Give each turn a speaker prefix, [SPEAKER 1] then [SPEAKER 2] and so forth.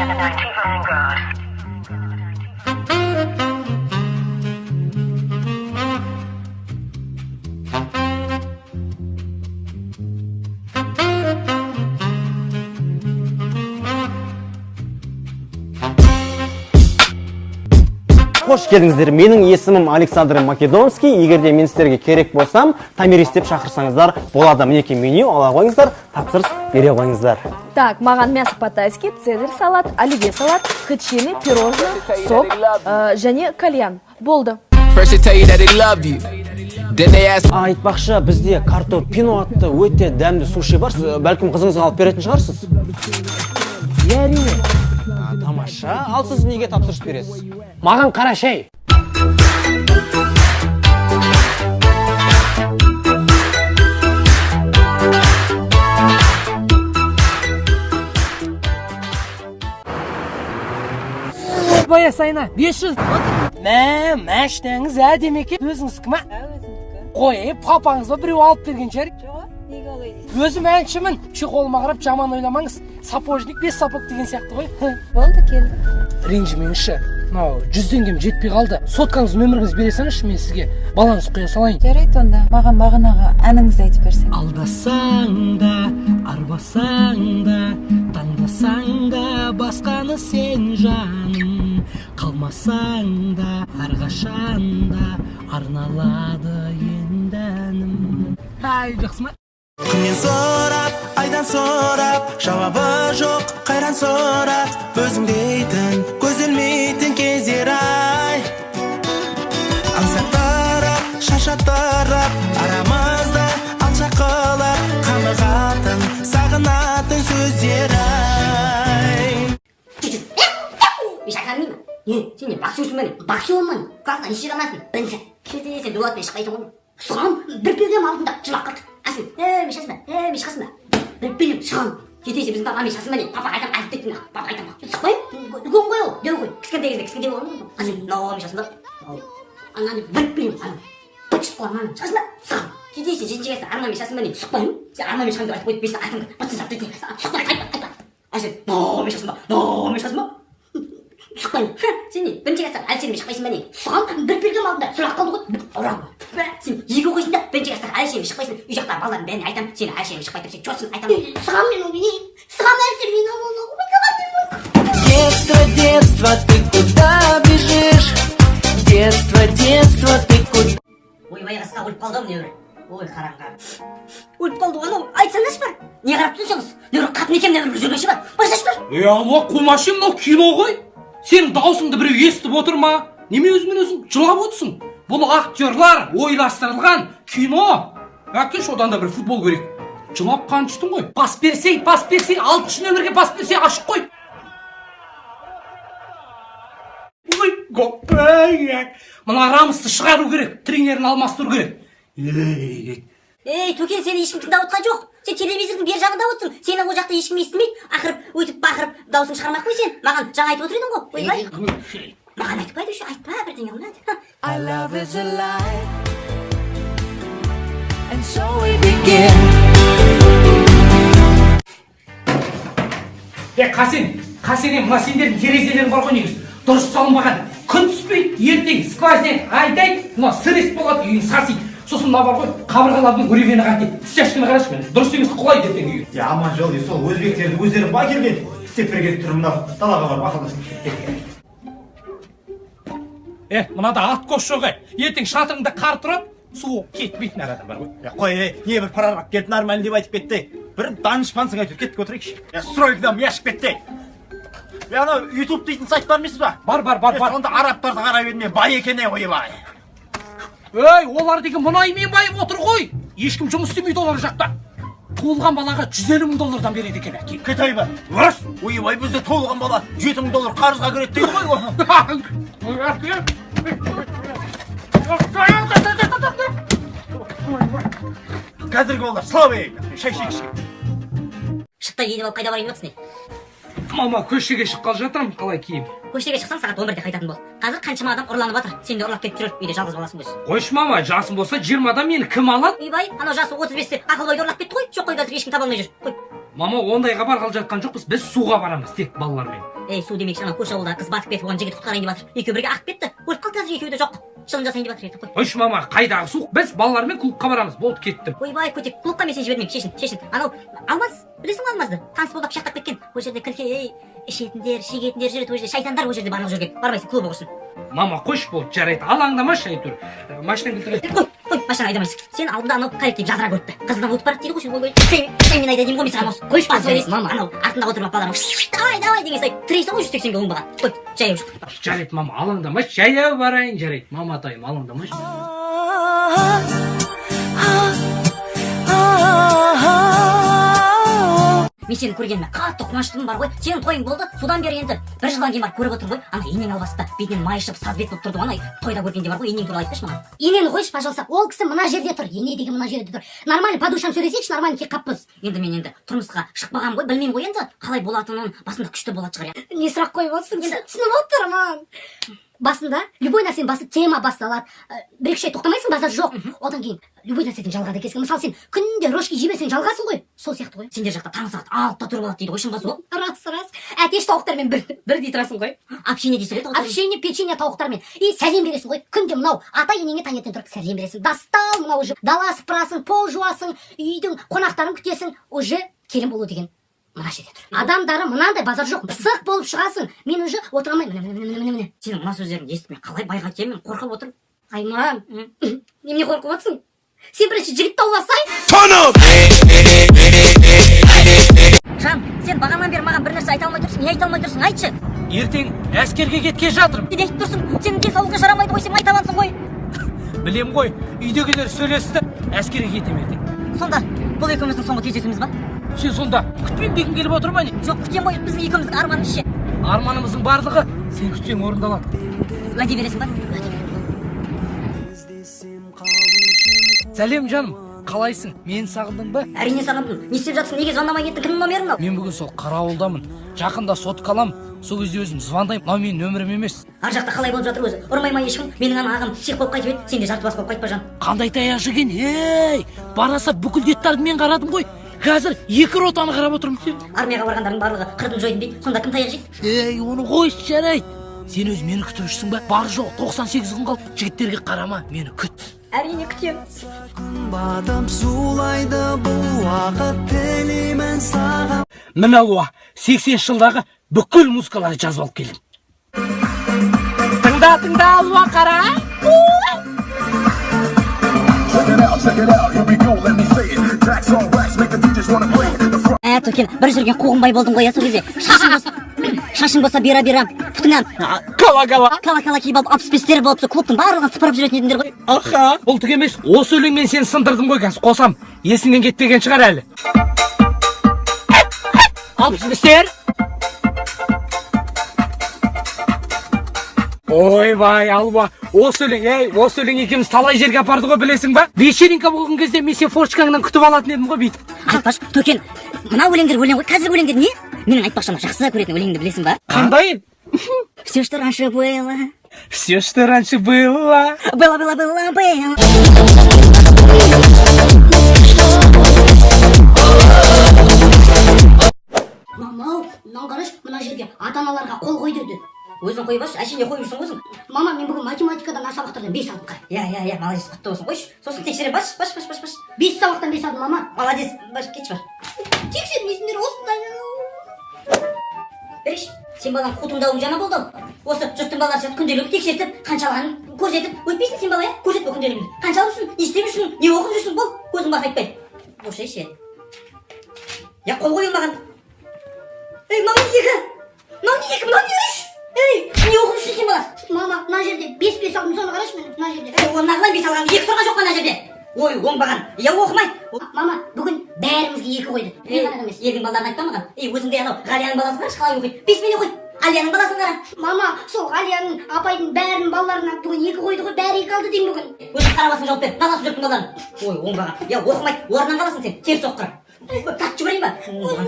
[SPEAKER 1] Anti-Vanguard.
[SPEAKER 2] Қош келдіңіздер! Менің есімім Александр Македонский. Егер де мен сіздерге керек болсам, Томирис деп шақырсаңыздар болады. Мінекей, меню, ала қойыңыздар, тапсырыс бере қойыңыздар.
[SPEAKER 3] Так, маған мясо по-тайски, цезарь салат, оливье салат, хычины, пирожное, сок және кальян. Болды.
[SPEAKER 4] First they tell you that they love you. Then they ask
[SPEAKER 2] А, айтпақшы, бізде картопино атты өте дәмді суши бар. Сіз, бәлкім, қызыңызға алып беретін шығарсыз? Иә, әрине. А, тамаша. Ал сіз неге тапсырыс бересіз?
[SPEAKER 5] Маған қара шай.
[SPEAKER 6] Ойбай, айна 500. Мә, машинаңыз әдемі екен, өзіңіздікі ма?
[SPEAKER 7] Өзімдікі.
[SPEAKER 6] Қой, папаңыз ба, біреу алып берген шығар.
[SPEAKER 7] Жоқ, неге олай дейсіз?
[SPEAKER 6] Өзім әншімін, чехолыма қарап жаман ойламаңыз. Сапожник без сапог деген сияқты ғой.
[SPEAKER 7] Болды, келдім.
[SPEAKER 6] Ренжімеңізші, мынау 100 теңгем жетпей қалды. Соткаңыз, нөміріңізді бере салыңызшы, мен сізге баланс құя салайын.
[SPEAKER 7] Жарайды, онда маған бағанағы әніңізді айтып берсең.
[SPEAKER 6] Алдасаң да, арбасаң да, таңдасаң да басқаны, сен, жаным, қалмасаң да, әрқашан да арналады енді әнім. Ай, жақсы ма?
[SPEAKER 8] Күннен сұрап, айдан сұрап, жауабы жоқ қайран сұрақ. Өзіңдейтін көзілмейтін кездер ай, аңсаттырып, шаршаттырып, арамызды алшақ қылып, қамығатын, сағынатын сөздер ай.
[SPEAKER 9] Мен шақырмаймын. Не, сен не, боксерсің ба, не? Боксермін. Класстан неше рет амансың? Бірінші. Кейде сен Дулатпен шықпайсың ғой. Шығамын, бір бергем алдында жылап қалды. А сен, е, мен шығасың ба? Е, мен шығасың ба? Бір берем, шығамын. Кейде сен біздің папамен шығасың ба, не? Папа айтамын, айтып кеттім. Папа айтамын. Шықпаймын, үлкен ғой ол, дәу ғой. Кішкентай кезде кішкентай болған ғой. А сен, мынау мен шығасың ба? Ананы бір беремін, ананы. Быт қыламын, ананы. Шығасың ба? Шығамын. Кейде сен жетінші класста арманмен шығасың ба, не? Шықпаймын. Сен арманмен шығамын деп айтып қойып, мен сені артымда бытсын жапты дейтін. Шықпай, айтпа, айтпа. А сен, мынаумен шығасың ба? Мынаумен шығасың ба? Шықпаймын. Ха, сен не, бірінші класста Әлішермен шықпайсың ба, не? Шығамын, бір бергем алдында сұрақ қалды ғой, ұрамын. Сен екі оқисың да, бірінші класста Әлішермен шықпайсың. Үй жақтағы балалардың бәріне айтамын, сен Әлішермен шықпайды деп, сен чётсың, айтамын. Шығамын мен оны, не? Шығамын Әлішермен, оны, шығамын мен оны.
[SPEAKER 10] Детство, детство, ты куда бежишь? Детство, детство, ты куда?
[SPEAKER 9] Ойбай, қасқа, өліп қалды ау міне бір. Ой, қараңғы. Өліп қалды ғой анау, айтсаңдаршы бір. Не қарап тұрсыңыз? Не бір қатын екен, не бір жүргенші бар. Барсайшы бір.
[SPEAKER 5] Ей, алуа, қумашы, мынау кино ғой. Сенің даусыңды біреу естіп отыр ма? Неме өзіңмен өзің жылап отырсың? Бұл актерлар, ойластырылған кино. Әкелші, одан да бір футбол көрейік. Жылап қан іштің ғой.
[SPEAKER 6] Пас берсей, пас берсей, алтыншы нөмірге пас берсей, ашық қой.
[SPEAKER 5] Ой, гол!
[SPEAKER 6] Мына Рамосты шығару керек, тренерін алмастыру керек.
[SPEAKER 5] Ей!
[SPEAKER 9] Ей, Төкен, сені ешкім тыңдап отқан жоқ. Сен телевизордың бер жағында отырсың. Сені ол жақта ешкім естімейді. Ақырып, өйтіп бақырып, дауысың шығармай ақ қой сен. Маған жаңа айтып отыр едің ғой. Ойбай. Маған айтпайды еще, айтпа, бірдеңе қылма.
[SPEAKER 10] Our love is alive, and so we begin.
[SPEAKER 6] Е, Қасен, Қасен, е, мына сендердің терезелерің бар ғой, негізі дұрыс салынбаған. Күн түспейді, ертең сквозняк айдайды, мына сырость болады, үйің сасиды. Сосын мына бар ғой, қабырғалардың уровені қайтеді, стяжканы қарашы, міне, дұрыс емес, құлайды ертең үйге.
[SPEAKER 11] Е, аман жол, сол өзбектерді өздері ба келген істеп берген тұр. Мынау далаға барып ақылдасып.
[SPEAKER 6] Е, мынада откос жоқ, е, ертең шатырыңда қар тұрады, су кетпейтін арадан бар ғой.
[SPEAKER 11] Е, қой, е, не бір прораб келіп, нормально деп айтып кетті. Бір данышпансың әйтеуір, кеттік, отырайықшы. Е, стройкадан ми ашып кетті. Е, анау Ютуб дейтін сайт бар емес па?
[SPEAKER 6] Бар, бар, бар.
[SPEAKER 11] Е,
[SPEAKER 6] Бар.
[SPEAKER 11] сонда арабтарды қарап едім мен, бай екен, е, ойбай.
[SPEAKER 6] Ей, олар деген мұнаймен байып отыр ғой, ешкім жұмыс істемейді олар жақта. Туылған балаға 150 мың доллардан береді екен, әке.
[SPEAKER 11] Китай ба?
[SPEAKER 6] Рас.
[SPEAKER 11] Ойбай, бізде туылған бала 7000 доллар қарызға кіреді дейді ғой. Қазіргі балалар слабый. Шай ішейікші.
[SPEAKER 9] Шықты, киініп алып қайда барайын деп жатсың, не?
[SPEAKER 6] Мама, көшеге шыққалы жатырмын, қалай киім?
[SPEAKER 9] Көшеге шықсаң, сағат 11-де қайтатын бол. Қазір қаншама адам ұрланып жатыр. Сені де ұрлап кетіп жүрер. Үйде жалғыз баласың өзі.
[SPEAKER 6] Қойшы, мама, жасым болса 20-да, мені кім алады?
[SPEAKER 9] Ойбай, анау жасы 35-те Ақылбайды ұрлап кетті ғой. Жоқ қой, қазір ешкім таба алмай жүр. Қой.
[SPEAKER 6] Мама, ондайға барғалы жатқан жоқпыз, біз суға барамыз тек балалармен.
[SPEAKER 9] Ей, су демекші, анау көрші ауылдағы қыз батып кетіп, оған жігіт құтқарайын деп жатыр. Екеуі бірге ағып кетті, өліп қалды. Қазір екеуі де жоқ, шылым жасайын деп жатыр ертең, қой.
[SPEAKER 5] Қойшы, мама, қайдағы су? Біз балалармен клубқа барамыз, болды, кеттім.
[SPEAKER 9] Ойбай, көтек, клубқа мен сені жібермеймін. Шешін, шешін. Анау Алмаз, білесің ғой Алмазды, таныс болды, пышақтап кеткен. Ол жерде кірке, ей, ішетіндер, шегетіндер жүреді ол жерде, шайтандар ол жерде барлығы жүрген. Бармайсың, клубы құрсын.
[SPEAKER 5] Мама, қойшы, болды, жарайды, алаңдамашы, әйтеуір машинаны келтіреді.
[SPEAKER 9] Қой, қой, машина айдамайсың сен. Алдында анау коллектив жадыра көріпті, қызылдан өтіп барады дейді ғой. Сен, ойбай, сен мен айда деймін ғой мен саған осы.
[SPEAKER 5] Қойшы,
[SPEAKER 9] Басып
[SPEAKER 5] жарайды,
[SPEAKER 9] бересің.
[SPEAKER 5] Мама.
[SPEAKER 9] Анау артында отырып алып, балалар давай, давай деген сайын тірейсің ғой 180-ге, оңбаған. Қой, жаяу жүр.
[SPEAKER 5] Жарайды, мама, алаңдамашы, жаяу барайын. Жарайды, маматайым, алаңдамашы.
[SPEAKER 9] Мен сені көргеніме қатты қуаныштымын бар ғой. Сенің тойың болды, содан бері енді бір жылдан кейін барып көріп отырмын ғой. Ана енең албасты, бетінен май шығып, саз бет болып тұрды ғой ана тойда көргенде бар ғой. Енең туралы айтпашы маған.
[SPEAKER 1] Енені қойшы, пожалуйста. Ол кісі мына жерде тұр, ене деген мына жерде тұр. Нормально по душам сөйлесейікші, нормально келіп қаппыз.
[SPEAKER 9] Енді мен енді тұрмысқа шықпағанмын ғой, білмеймін ғой енді қалай болатынын. Басында күшті болатын шығар, иә?
[SPEAKER 1] Не сұрақ қойып отырсың, түсініп отырмын. Басында любой нәрсенің басы, тема басталады. Бір екі үш ай тоқтамайсың, базар жоқ. Одан кейін любой нәрседен жалғады екенсің. Мысалы, сен күнде рожки жей берсең, жалғасың ғой, сол сияқты ғой.
[SPEAKER 9] Сендер жақта таң сағат 6-да тұрып алады дейді ғой, шын ба сол?
[SPEAKER 1] Рас, рас. Әтеш тауықтармен бір бірдей тұрасың ғой.
[SPEAKER 9] Общение дейсің ғой, тауықтармен.
[SPEAKER 1] Общение, печенье тауықтармен. И сәлем бересің ғой күнде. Мынау ата енеңе таңертең тұрып сәлем бересің. Достал мынау, уже дала сыпырасың, пол жуасың, үйдің қонақтарын күтесің. Уже келін болу деген мына жерде тұр. Адамдары мынандай, базар жоқ, пысық болып шығасың. Мен уже отыра алмаймын, міне, міне, міне, міне, міне.
[SPEAKER 9] Сенің мына сөздеріңді естіп, мен қалай байға тиемін, мен қорқып отырмын.
[SPEAKER 1] Айман, немене қорқып отырсың? Сен бірінші жігіт тауып алсай.
[SPEAKER 9] Жан, сен бағанадан бері маған бір нәрсе айта алмай тұрсың. Не айта алмай тұрсың, айтшы.
[SPEAKER 5] Ертең әскерге кеткен жатырмын.
[SPEAKER 9] Не айтып тұрсың? Сенің денсаулығың жарамайды ғой, сен майтабансың ғой.
[SPEAKER 5] Білем ғой, үйдегілер сөйлесті, әскерге кетемін ертең.
[SPEAKER 9] Сонда бұл екеуміздің соңғы кездесуіміз ба?
[SPEAKER 5] Сен сонда күтпеймін дегің келіп отыр ма, не?
[SPEAKER 9] Жоқ, күтемін ғой, біздің екеуміздің арманымыз ше?
[SPEAKER 5] Арманымыздың барлығы сен күтсең орындалады.
[SPEAKER 9] Уәде бересің ба? Уәде беремін.
[SPEAKER 5] Сәлем, жаным, қалайсың? Мені сағындың ба?
[SPEAKER 9] Әрине сағындым. Не істеп жатсың? Неге звондамай кеттің? Кімнің номері мынау?
[SPEAKER 5] Мен бүгін сол қарауылдамын. Жақында сотка алам, сол кезде өзім звондаймын. Мынау менің нөмірім емес.
[SPEAKER 9] Ар жақта қалай болып жатыр өзі? Ұрмай ма ешкім? Менің ана ағам псих болып қайтып еді. Сен де жарты бас болып қайтпа, жан.
[SPEAKER 5] Қандай таяқ жеген, ей! Бараса бүкіл деттарды мен қарадым ғой. Қазір екі ротаны қарап отырмын.
[SPEAKER 9] Армияға барғандардың барлығы қырдым жойдым дейді. Сонда кім таяқ жейді?
[SPEAKER 5] Ей, оны қойшы, жарайды. Сен өзі мені күтіп жүрсің ба? Бар жоқ 98 күн қалды. Жігіттерге қарама, мені күт.
[SPEAKER 9] Әрине күтемін.
[SPEAKER 10] Батып зулайды бұл уақыт, тілеймін саған.
[SPEAKER 5] Міне, Алуа, 80 жылдағы бүкіл музыкаларды жазып алып келдім. Тыңда, тыңда, Алуа, қара.
[SPEAKER 12] Check it out, check it out, here we go, let me say it. Tax on racks, make the DJs wanna play it. The front
[SPEAKER 9] Ә, Төкен, бір жүрген қуғынбай болдың ғой, иә, сол кезде. Шашың болса, шашың болса бұйра бұйра, пұтыңа
[SPEAKER 5] Кала кала.
[SPEAKER 9] Кала кала киіп алып, 65-тер болып, сол клубтың барлығын сыпырып жүретін едіңдер ғой.
[SPEAKER 5] Аха, бұл түк емес, осы өлеңмен сені сындырдым ғой. Қазір қосам, есіңнен кетпеген шығар әлі. 65-тер. Ойбай, Алуа, осы өлең, ей, осы өлең екеуміз талай жерге апарды ғой, білесің ба? Вечеринка болған кезде мен сені форточкаңнан күтіп алатын едім ғой бүйтіп.
[SPEAKER 9] Айтпашы, Төкен, мына өлеңдер өлең ғой, қазіргі өлеңдер не? Менің айтпақшы, ана жақсы көретін өлеңіңді білесің ба?
[SPEAKER 5] Қандай?
[SPEAKER 9] Все, что раньше было.
[SPEAKER 5] Все, что раньше было.
[SPEAKER 9] Было, было, было, было.
[SPEAKER 1] Мама, мынаны қарашы, мына жерге ата аналарға қол қой деді.
[SPEAKER 9] Өзің қойып алшы, әшейін қойып жүрсің ғой өзің.
[SPEAKER 1] Мама, мен бүгін математикадан мына сабақтардан 5 алдым, қара.
[SPEAKER 9] Иә, иә, иә, молодец, құтты болсын. Қойшы, сосын тексеремін. Баш, баш, баш, баш, баш.
[SPEAKER 1] 5 сабақтан 5 алдым, мама.
[SPEAKER 9] Молодец, баш, кетші, бар.
[SPEAKER 1] Тексермейсіңдер осындай.
[SPEAKER 9] Береші, сен балаң қу тыңдауың жаман болды ау. Осы жұрттың балалары сияқты күнделігін тексертіп, қанша алғанын көрсетіп өтпейсің сен бала, иә? Көрсетпе күнделігіңді. Қанша алып жүрсің, не істеп жүрсің, не оқып жүрсің, бол, көзің бар айтпай. Босайшы. Я қол қойылмаған. Ей, мынау не екі? Мынау не екі, мынау не үш? Ей, не оқып жүрсің сен, бала?
[SPEAKER 1] Мама, мына жерде 5 5 алдым, соны қарашы, міне, мына жерде.
[SPEAKER 9] Ей, оны нағылайын бес алған, екі тұрған жоқ па ана жерде? Ой, оңбаған. Я оқымай.
[SPEAKER 1] Мама, бүгін бәрімізге 2 қойды. Мен ғана емес.
[SPEAKER 9] Елдің балаларын айтпа маған. Ей, өзің де анау Ғалияның баласын қарашы, қалай оқиды. Беспен оқиды. Алияның баласын қара.
[SPEAKER 1] Мама, сол Ғалияның апайдың бәрінің балаларына бүгін 2 қойды ғой, бәрі 2 алды деймін бүгін.
[SPEAKER 9] Өзің қара басың жауап бер. Баласы жұрттың балаларын. Ой, оңбаған. Я оқымай, орнынан қаласың сен. Теріс оққыр. Тартып жіберейін ба? Оңбаған.